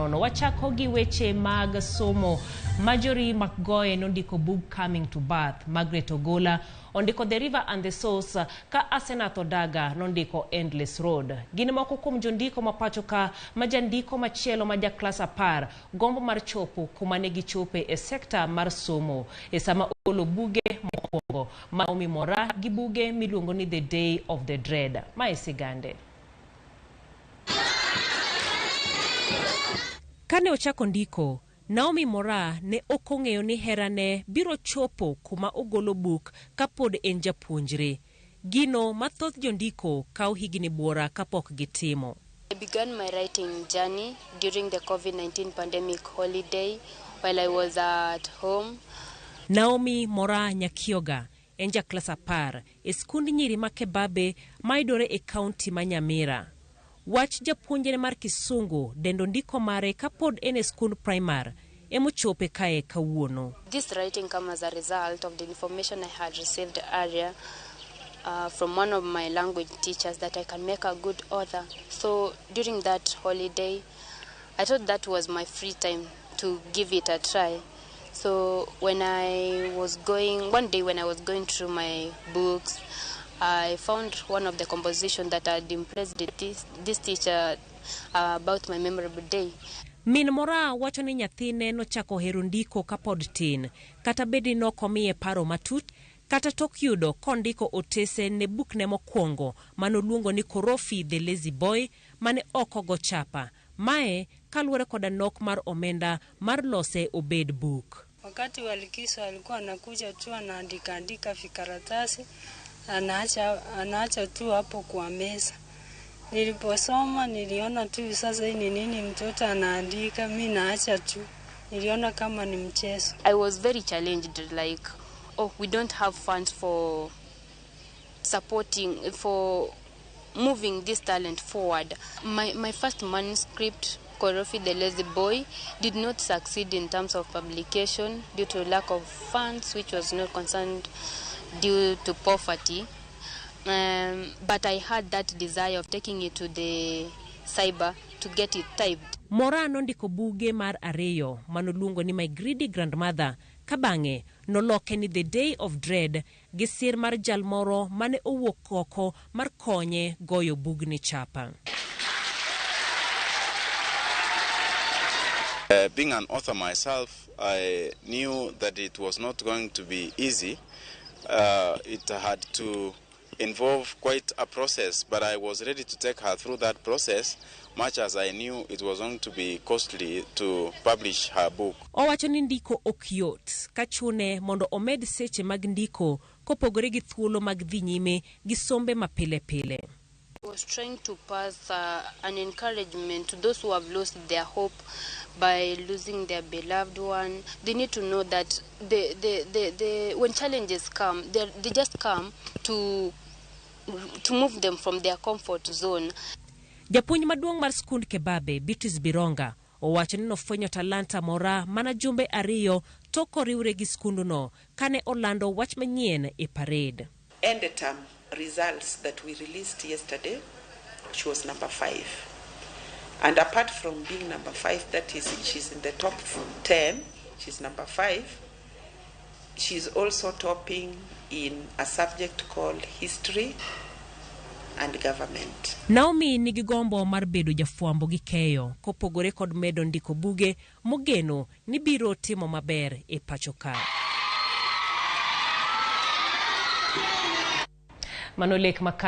nono. Wachako gi weche mag somo. Marjorie McGoye nondiko bug Coming to Birth. Margaret Ogola ondiko The River and the Source ka Asenath Odaga nondiko Endless Road. Gin moko kuom jondiko ma pacho ka ma jandiko machielo ma ja klas 10 gombo mar chopo kuma ne gichope e sekta mar somo e sama ogolo buge mokwongo ma Naomi Moraa gi buge miluongo ni The Day of the Dread. Ma e sigande. Kane ochako ndiko, Naomi Moraa ne ok ong'eyo ni herane biro chopo kuma ogolo buk kapod en japuonjre. Gino ma thoth jondiko kawo higni buora kapok gitimo. I began my writing journey during the COVID-19 pandemic holiday while I was at home. Naomi Moraa Nyakioga en ja klas 10 e skund nyiri ma Kebabe mayudore e kaunti ma Nyamira. Wach japuonjne mar Kisungu dendo ndiko mare kapod en e skund primar emochope kae kawuono. This writing came as a result of the information I had received earlier from one of my language teachers that I can make a good author. So during that holiday, I thought that was my free time to give it a try. So when I was going, one day when I was going through my books, I found one of the compositions that had impressed this teacher about my memorable day. Min Moraa wacho ni nyathine nochako hero ndiko kapod tin, kata bed ni nok omiye paro matut, kata tok yudo kondiko otese ne bukne mokwongo manoluongo ni Korofi the Lazy Boy mane ok ogo chapa. Mae kaluwore koda nok mar omenda mar lose obed buk. Wakati wa likizo alikuwa anakuja tu anaandika andika vikaratasi, anaacha tu hapo kwa meza. Niliposoma niliona tu sasa hii ni nini mtoto anaandika, mi naacha tu. Niliona kama ni mchezo. I was very challenged, like, oh, we don't have funds for supporting, for moving this talent forward. My first manuscript, Korofi the Lazy Boy, did not succeed in terms of publication due to lack of funds, which was not concerned due to poverty. But I had that desire of taking it to the cyber to get it typed. Moraa nondiko buge mar ariyo manoluongo ni My Greedy Grandmother ka bang'e noloke ni The Day of Dread gi sir mar jal moro mane owuok oko mar konye goyo bugni chapa. Being an author myself, I knew that it was not going to be easy. It had to involve quite a process, but I was ready to take her through that process, much as I knew it was going to be costly to publish her book. Owacho ni ndiko ok yot, ka chune mondo omed seche mag ndiko kopogore gi thuolo mag dhi nyime gi sombe ma pile pile. I was trying to pass an encouragement to those who have lost their hope by losing their beloved one. They need to know that when challenges come, they just come to move them from their comfort zone. Japuonj maduong' mar skund Kebabe, Beatrice Bironga, owacho ni nofwenyo talanta Moraa mana jumbe 2 tok koriwre gi skundno kane olando wach manyien e parade. End term results that we released yesterday, she was number 5. And apart from being number 5, that is, she's in the top 10, she's number 5. She's also topping in a subject called history and government. Naomi nigi gombo mar bedo jafwambo gi keyo, kopogore kod medo ndiko buge mogeno ni biro timo maber e pacho ka. Mano lek maka